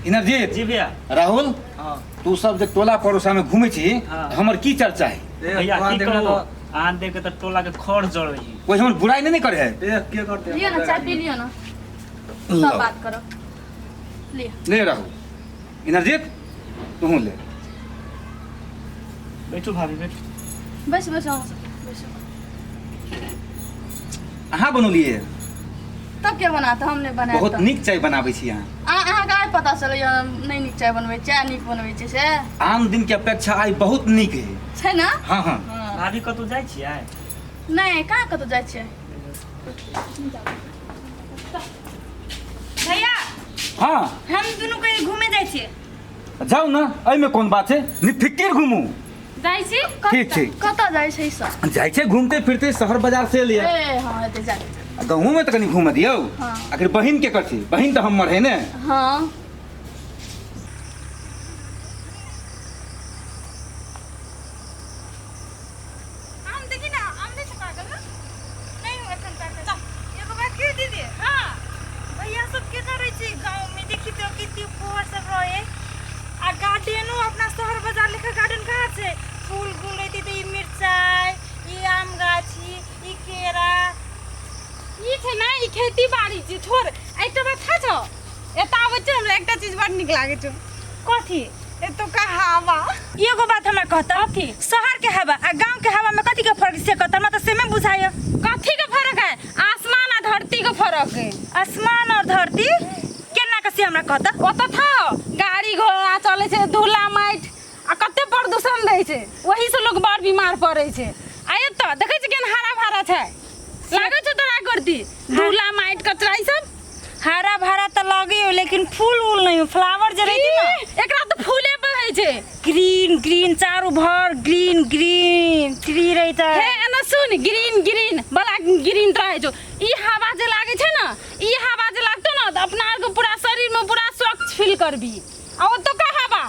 इंद्रजीत। जी भैया। राहुल। हाँ। तू सब जे टोला पड़ोसा में घूमे छी, हाँ। हमर की चर्चा है? ए, भैया तोरा की देखना कहू, तो आन देख के तऽ टोला के खर जड़ै है। कोई हमर बुराई नहीं करे है? ए, के करते? लियो ना, चाय पी लियो ना। लो। सब बात करो, लियो। ले राहुल, इंद्रजीत तू ले। बैठू भाभी, बैठू। बस बस, अहाँ सब बैसू। अहाँ बनौलिए? तब के बनाता? हम नहीं बनाए। बहुत तऽ। नीक चाय बनाबै छी अहाँ। अहाँके आइ पता चलैया नहि नीक चाय बनबै, चाय नीक बनबै छै से? आन दिन के अपेक्षा आइ बहुत नीक है। छै ने? हाँ हाँ। हाँ। भाभी, कतहु जाइ छियै? नहि, कहाँ कतहु जाइ छियै। भैया। हाँ। हम दुनू कहीं घूमे जाइ छियै। जाउ ने, एहिमे कोन बात छै? निफिकिर घूमू। जाइ छी। ठीक छै। कतऽ जाइ छै ई सब? जाइ छै घूमते फिरते शहर बाजार से लिए। ए हाँ, एते जाइ। गाँवो में तऽ कनि घूमऽ दियौ। हाँ। आखिर बहिन के कर छी? बहिन तऽ हमर है ने। हाँ। आम देखी ना, आम नहि छै पाकल ना? नहि, एखन पाकल। चल, एगो बात कहियो दीदी? हाँ। भैया सब केना रहै छै गाँव में? देखी तो कते पोहर सब रहे आ गार्डनो। अपना शहर बाजार लेखा गार्डन कहाँ छै? फूल गुल रहते तऽ ई मिरचाई, ई आम गाछी, ई केरा, ई छै ने, ई खेती बाड़ी छै। छोड़, एकटा बात था छौ, एतऽ आबै छै हमरा एकटा चीज बड़ नीक लागै छौ। कथी? एतुका हवा। एगो बात हमरा कहता, कथी? शहर के हवा आ गांव के हवा में कथी के फर्क से कहता? हमरा तऽ सेमे बुझाइए। कथी के फर्क है? आसमान आ धरती के फर्क है। आसमान और धरती केना के, से हमरा कहता? ओतऽ था गाड़ी घोड़ा चलै छै, धूला माटि आ कते प्रदूषण रहै छै, ओही से लोग बड़ बीमार पड़ै छै। आ एतऽ देखै छी केहन हरा भरा छै, लागै छौ तोरा करती धूला माटि कचरा ई सब? हरा भरा तऽ लगे हो, लेकिन फूल उल नहीं हो, फ्लावर जे रहती ना। ई, एकरा तऽ फूले बहै छै। ग्रीन ग्रीन चारू भर ग्रीन ग्रीन ट्री रहता। हे एना सुन, ग्रीन ग्रीन बला ग्रीन रहै छौ। ई हवा जे लागै छै ने, ई हवा जे लागतौ ने तऽ अपना आरके पूरा शरीरमे पूरा स्वच्छ फील करबी। आ ओतुका हवा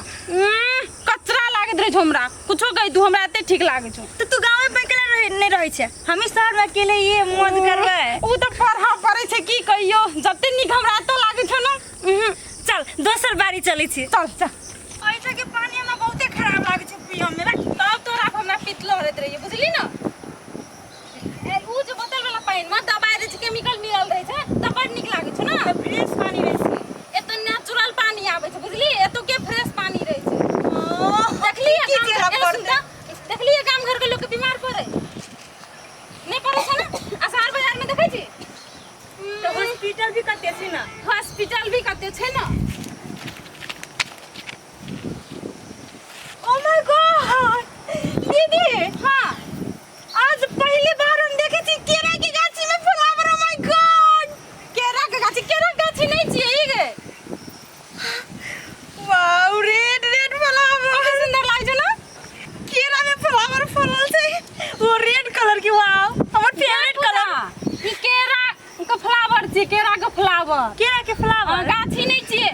कचरा लागैत रहै छौ। हमरा कुछो कहि तू, हमरा एते ठीक लागै छौ। तऽ तू गाँव में अकेला रहे नहीं रहै छै? हम शहर में अकेले ये मौज करबै। ओ तऽ पढ़ऽ पड़ै छै, की कहियौ, जते नीक हमरा एतऽ लागै छौ ने। चल, दोसर बारी चलै छी। चल चल। एहिठाम के पानी हमरा बहुते खराब लागै छै पियऽ में। राख। तब तोरा पर हमरा पित्त लहरैत रहियै, बुझली ने? ए, ऊ जे बोतल वाला पानि मे दबाई दै छै, केमिकल मिलल रहै छै, तऽ बड़ नीक लागै छै ने। फ्रेश पानी रहै छै। एतऽ नेचुरल पानी आबै छै, बुझली? एतौ के फ्रेश पानी रहै छै। देखली की गाम चेहरा घर, पर सुन तऽ, देखली गाम घर के लोग के बीमार पड़े नहि पड़ै छै ने? आ शहर बाजार मे देखै छी। तऽ हॉस्पिटल भी कते छै ने। हॉस्पिटल भी कते छै ने। ओ my God, दीदी! हाँ। आज पहली बार हम देखे छी केरा के गाछी में फ्लावर। O my God! केरा के गाछी, केरा के गाछी नहीं छियै ई गे। Wow, red red flower! कते सुंदर लागै छै ने? केरा में फ्लावर फड़ल छै, वो रेड कलर के। वाओ, हमर फेवरेट कलर। ई केरा के फ्लावर छियै, केरा के फ्लावर। केरा के फ्लावर। हाँ, गाछी नहीं छियै।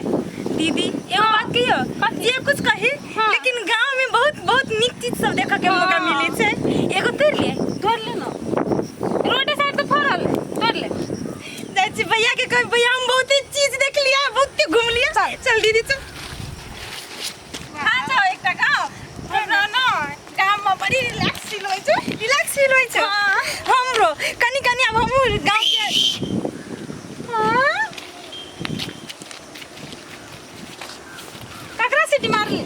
दीदी, एगो बात कहियो? जे कुछ कही, हाँ। लेकिन गांव में बहुत बहुत नीक चीज सब देखे के मौका हाँ। मिले छै। एगो तोड़ ले। तोड़ ले ना, रोडे साइड तो फड़ल है, तोड़ ले। जाइ छी भैया के कह, भैया, हम बहुते चीज देख लिया, बहुते घूम लिया। चल चल दीदी, चल। खा जाओ एकटा गाँव, हमरा ना गाम में बड़ी रिलैक्स फील होइ छै। रिलैक्स फील होइ छै। हमरो कनी कनी, आब हमहूँ गाँव के। हाँ? ककरा सीटी मारली?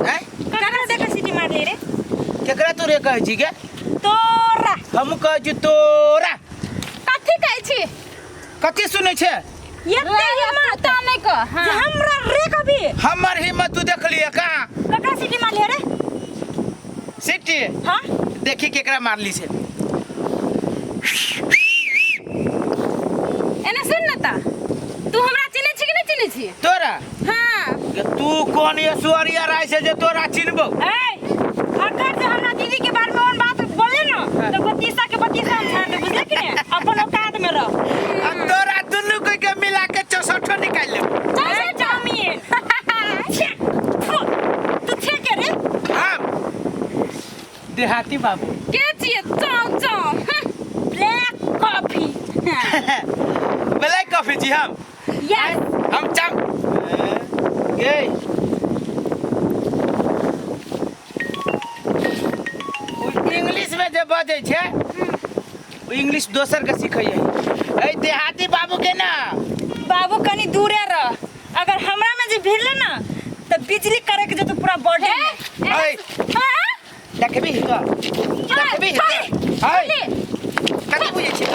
आँय? ककरा देख सीटी मारली रे? केकरा तोरे कहै छी गे? तोरा। हम कहै छी तोरा। कथी कहै छी? कथी सुनै छै? एते हिम्मत ता नहि कह। हाँ। जे हमरा रे कभी हमर हिम्मत तू देखलिए कहाँ? ककरा सीटी मारली रे? सिटी? हाँ। देखी केकरा मारली छै। एने सुन ने ता, तू हमरा चिन्है छी कि नहि चिन्है छी? तोरा? हाँ। गे, तू कोन ऐश्वर्या राय छै जे तोरा चिन्हबौ? ए, अगर जे हमरा दीदी के बारे में ओहन बात बोले न तो बत्तीसा के बत्तीसा हम छान दे, बुझले कि ने? अपन औकात में रह। आ तोरा दुनू कोई के मिला के चौसठो निकालि लेब। चल चाउमीन, छे, फु, तू छे के रे? हम देहाती बाबू। के छियै? चाउ चाउ। हँ, ब्लैक कॉफी। ब्लैक कॉफी जी हम। यस। हम चम गे इंग्लिश में जे बजै छै ओ इंग्लिश दोसर के सिखै है। ए देहाती बाबू के ना बाबू कनी दूरे रह, अगर हमरा में जे भिड़ले ना त बिजली करे के जतो पूरा बॉडी में। ए देखबी तो देखबी ए कथी बुझै छी तो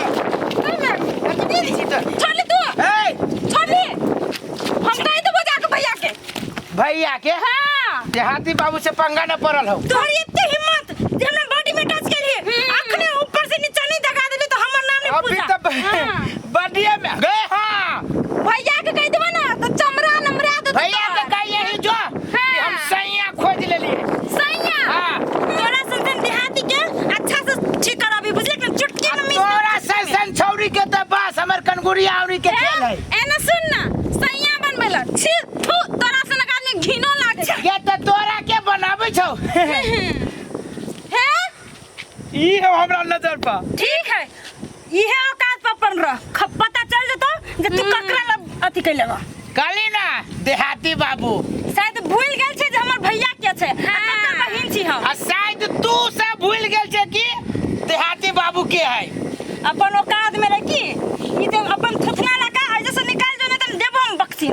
कथी बुझै छी तो छोड़ ले तू ए छोड़ ले हम कहि देबो जाके भैया के भैया के। हां देहाती बाबू से पंगा न पड़ल हो। तोहर एते हिम्मत जे हमरा बॉडी में टच केलिए, अखने ऊपर से नीचा नहीं दगा देली तो हमर नाम नहीं अभी पूछा। तो बडिया में गे। हां भैया के कहि देबो ना तो चमड़ा नमरा दे भैया के कहिए ही जो कि हम सैया खोज लेलिए। सैया हां तोरा सन देहाती के अच्छा से ठीक कराबी बुझले कि चुटकी में मिस। तोरा सन छौरी के त बस हमर कनगुरिया औरी के खेल है। एना सुन ना सैया बनबेला छी थू तोरा सन आदमी घिनो लागे छै। ये त तोरा के बनाबै छौ। हे ई है हमरा नजर पर। ठीक है इहे औकात पर अपन रह, पता चल जतो जे तू ककरा ल अथी कैले बा। कहली ना देहाती बाबू शायद भूल गेल छै जे हमर भैया के छै आ ककर बहिन छी हम। आ शायद तू सब भूल गेल छै कि देहाती बाबू के है। अपन औकात में रह की ई जे अपन थुथना लगा ऐसे से निकाल जो, नहीं त देबो हम बक्सी।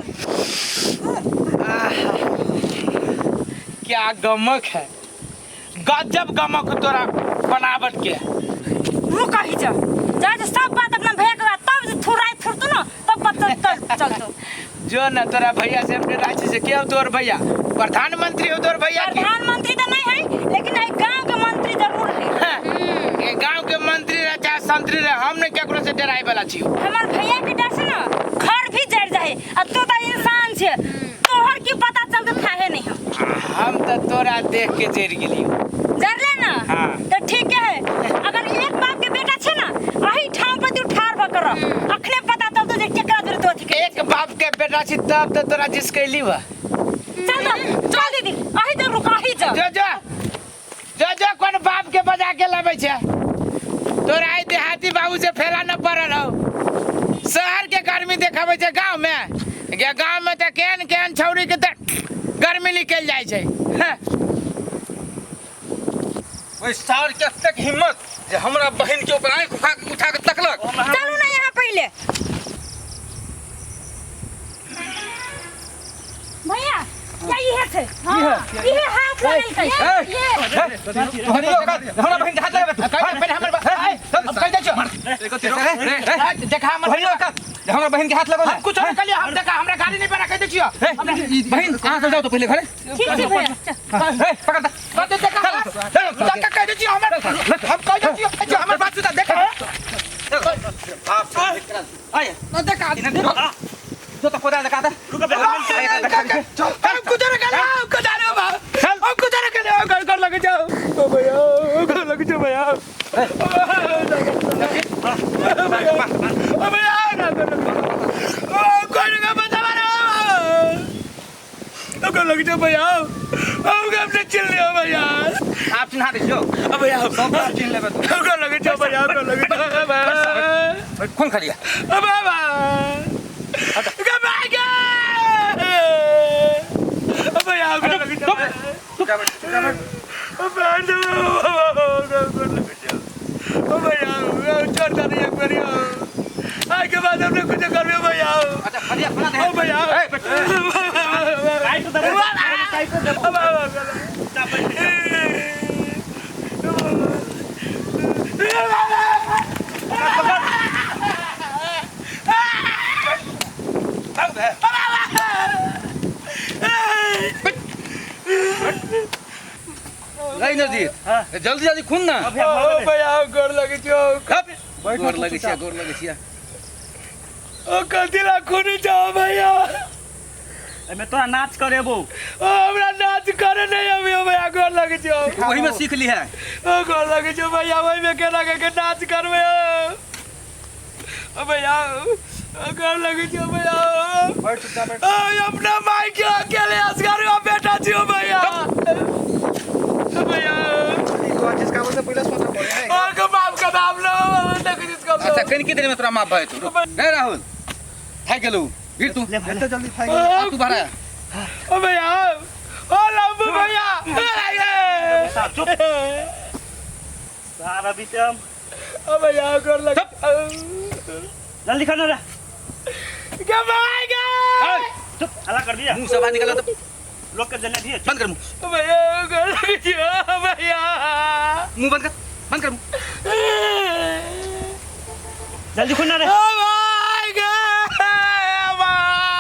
क्या गमक है, गजब गमक तोरा बनावट के। मुँह कही जा जा जे सब बात अपना भैया के तब जे थुराई थुरतु ना तब पता चलतो। जो ना तोरा भैया से अपने रांची से के हो तोर भैया प्रधानमंत्री हो तोर भैया के? प्रधानमंत्री तो नहीं है लेकिन एक गांव के मंत्री जरूर है। ये गांव के मंत्री रहे चाहे संतरी रहे, हम नहीं केकरो से डराए वाला छी। हमर भैया के डर से ना घर भी जर जाए आ तू तो इंसान छे, तोहर की पता चलतो थाहे नहीं। हम तो तोरा देख के जर गेली। जरले ना? हाँ। तो ठीक है, अगर एक बाप के बेटा छे ना अही ठाम पर तू ठार भ कर अखने पता चलतो जे केकरा जरूरत होती। एक बाप के बेटा छी तब तो तोरा जिसकैली बा। चल चल दीदी अही तो रुक अही जा। जो जो जो जो कोन बाप के बजा के लाबै छे तोरा आई देहाती बाबू से फेरा न पड़ल हो। शहर के गर्मी देखाबै छे गांव में, गांव में तो केहन केहन छौरी के त गर्मी निकल जाय छै। ओइ सार के तक हिम्मत जे हमरा बहन के ऊपर आंख उठा के तकलक। चलू ना यहाँ पहले भैया क्या ये है? हां ये हाथ लगल के हमरा बहन के हाथ लगाबे तू। पहले हमर हम कह दै छौ देखा हमर हमरा बहन के हाथ लगल। हम कुछ नहीं कहलियो, हम देखा हमरा गाड़ी नहीं बना कह दै छियो। बहन अहाँ सब जाओ तो पहले घरे। ठीक छै भैया। ए पकड़ दे कह देखा देखा कह दै छियो हमर, हम कह दै छियो हमर बात सुन देखा। आय न देखा जो तो खोदा देखा दे। रुक बे चल कुदर गलो कुदर बा हम कुदर गलो घर घर लग जाओ ओ भैया घर लग जाओ भैया ओ भैया ना कर ओ कोई ना बता मारो ओ घर लग जाओ भैया हम कब से चिल्ल लियो भैया। आप चिन्हा दे जो ओ भैया सब चिन्ह लेबे तू। घर लग जाओ भैया घर लग जाओ। खून खा लिया ओ बाबा नहीं नजीर जल्दी जल्दी खून ना भैया गोर लगे छो गोर लगे छिया गोर लगे छिया ओ कथी ला खून जाओ भैया एमे तोरा नाच करेबो। ओ हमरा नाच करे नहीं अभी भैया गोर लगे छो वही में सीख ली है। ओ गोर लगे छो भैया वही में केना के नाच करबे। ओ भैया गोर लगे छो भैया बैठ चुपचाप बैठ। ओ अपना माई के अकेले असगर बेटा छियो भैया। भैया और के बाप का नाम लो देखो जिसका। अच्छा कन की देर में तोरा माफ भय तू नहीं राहुल थाक गेलू गिर तू जल्दी थाक तू भरा ओ भैया ओ लम्बू भैया। साहब चुप सार अभी से हम ओ भैया गोर लग जल्दी खाना रे। के भाई गे। चुप हल्ला कर दिया मुंह से बाहर निकला तो लोग के जलने दिए। बंद कर मुंह। ओ भैया गोर लग जियो भैया। मुंह बंद कर, बंद कर मुंह। जल्दी खुलना रे। ओ भाई गे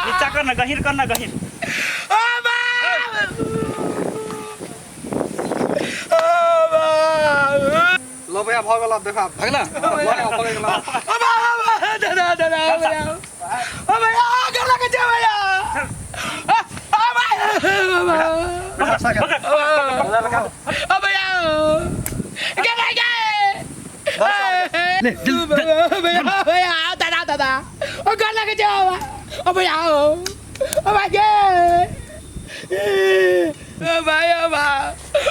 नीचा करना गहीर करना गहीर। ओ भाई ओ भाई लो भैया भ गेल देखा भगला भऽ गेल। ओ भाई दादा दादा भैया ओ भैया गोर लग जियो भैया। ओ भाई ओ भैया के भाई गे ले जल्दी भैया भैया दादा दादा ओ गोर लग जियो ओ भैया ओ भाई गे ओ भाई ओ भाई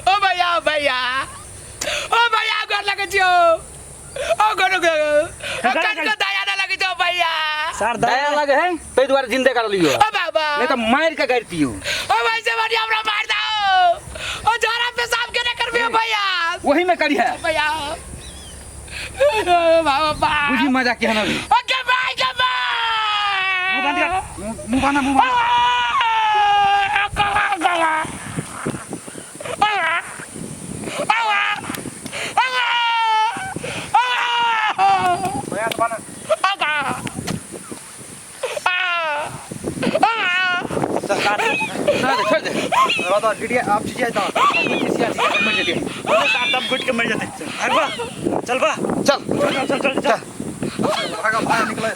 ओ भैया भैया ओ भैया गोर लग जियो ओ गोर ओ कन को दया ना लग जियो भैया। सार दया लगे है तै दुआरे जिंदे कर लियो, ओ बाबा नहीं तो मार के गाड़ दियो। ओ भाई से बढ़िया हमरा मार दो ओ झोरा पेशाब के ना करबियो भैया। वही में करी है भैया ओ बाबा बुझी मजा के हन। ओ के भाई के भाई मुंह बंद कर। मुंह बाना मुंह बाना। भैया तो बाना। छोड़ दे छोड़ दे। बाबा डिडिया आप चिचिया ता चिचिया चिचिया मर जते। सार दम घुट के मर जाते। भाग बा चल बा चल चल चल चल चल भागा भाग निकले।